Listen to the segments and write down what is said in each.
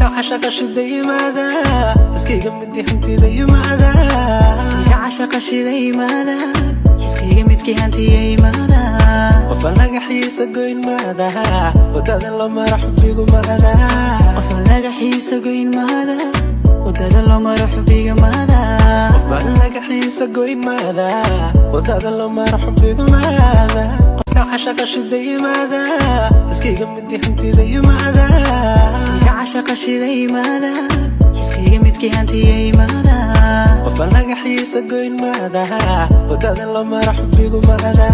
Cashaqa shida yimaada, iskayga midi hantida yimaada. Cashaqa shida yimaada, xiskayga midkii hantiya yimaada. Qofaan laga xiisa goyn maada, wadada loo maro xubbigu maada. Qofaan laga xiisa goyn maada, wadada loo maro xubbiga maada. Qofaan laga xiisa goyn maada, wadada loo maro xubbigu maada. Cashaqa shida yimaada, iskayga midi hantida yimaada. Cashaqa shida yimaada, xiskayga midkii hantiya yimaada. Qofaan laga xiisa goyn maada, wadada loo maro xubbigu maada.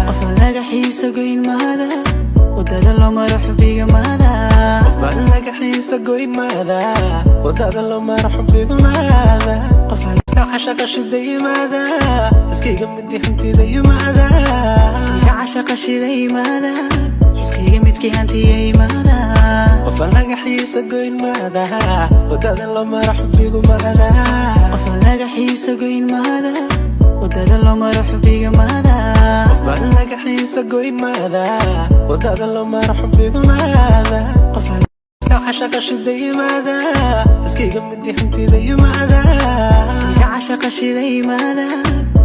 Qofaan laga xiisa goyn maada, wadada loo maro xubbiga maada. Qofaan laga xiisa goyn maada, wadada loo maro xubbigu maada. Qofaan Cashaqa shida yimaada, iskayga midi hantida yimaada. Cashaqa shida yimaada, xiskayga midkii hantiya yimaada. Qofaan laga xiisa goyn maada, wadada loo maro xubbigu maada. Qofaan laga xiisa goyn maada, wadada loo maro xubbiga maada. Qofaan laga xiisa goyn maada, wadada loo maro xubbigu maada. Qofaan Cashaqa shida yimaada, iskayga midi hantida yimaada. Cashaqa shida yimaada,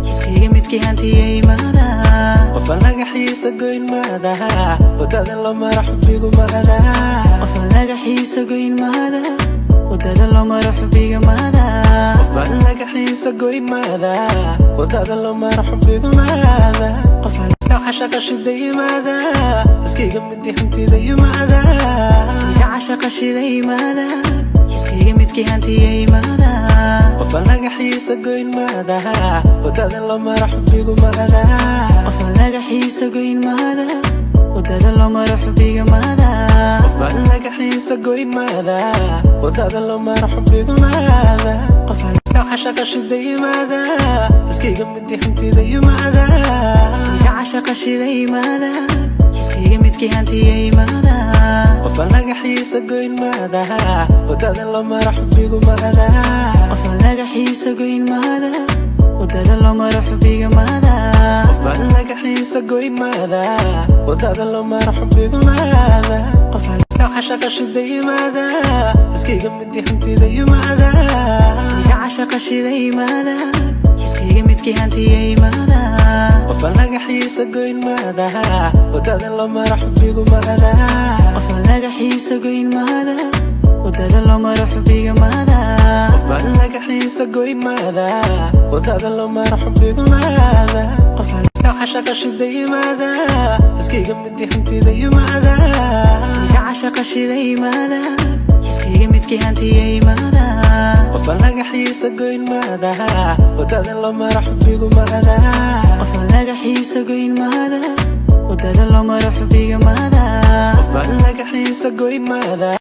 xiskayga midkii hantiya yimaada. Qofaan laga xiisa goyn maada, wadada loo maro xubbigu maada. Qofaan laga xiisa goyn maada, wadada loo maro xubbiga maada. Qofaan laga xiisa goyn maada, wadada loo maro xubbigu maada. Qofaan Cashaqa shida yimaada, iskayga midi hantida yimaada. Cashaqa shida yimaada, xiskayga midkii hantiya yimaada. Qofaan laga xiisa goyn maada, wadada loo maro xubbigu maada. Qofaan laga xiisa goyn maada, wadada loo maro xubbiga maada. Qofaan laga xiisa goyn maada, wadada loo maro xubbigu maada. Qofaan Cashaqa shida yimaada, iskayga midi hantida yimaada. Cashaqa shida yimaada, xiskayga midkii hantiya yimaada. Qofaan laga xiisa goyn maada, wadada loo maro xubbigu maada. Qofaan laga xiisa goyn maada, wadada loo maro xubbiga maada. Qofaan laga xiisa goyn maada, wadada loo maro xubbigu maada. Qofaan Cashaqa shida yimaada, iskayga midi hantida yimaada. Cashaqa shida yimaada, xiskayga midkii hantiya yimaada. Qofaan laga xiisa goyn maada, wadada loo maro xubbigu maada. Qofaan laga xiisa goyn maada, wadada loo maro xubbiga maada. Qofaan laga xiisa goyn maada, wadada loo maro xubbigu maada. Qofaan Cashaqa shida yimaada, iskayga midi hantida yimaada. Cashaqa shida yimaada, xiskayga midkii hantiya yimaada. Qofaan laga xiisa goyn maada, wadada loo maro xubbigu maada. Qofaan laga xiisa goyn maada, wadada loo maro xubbiga maada. Qofaan laga xiisa goyn maada.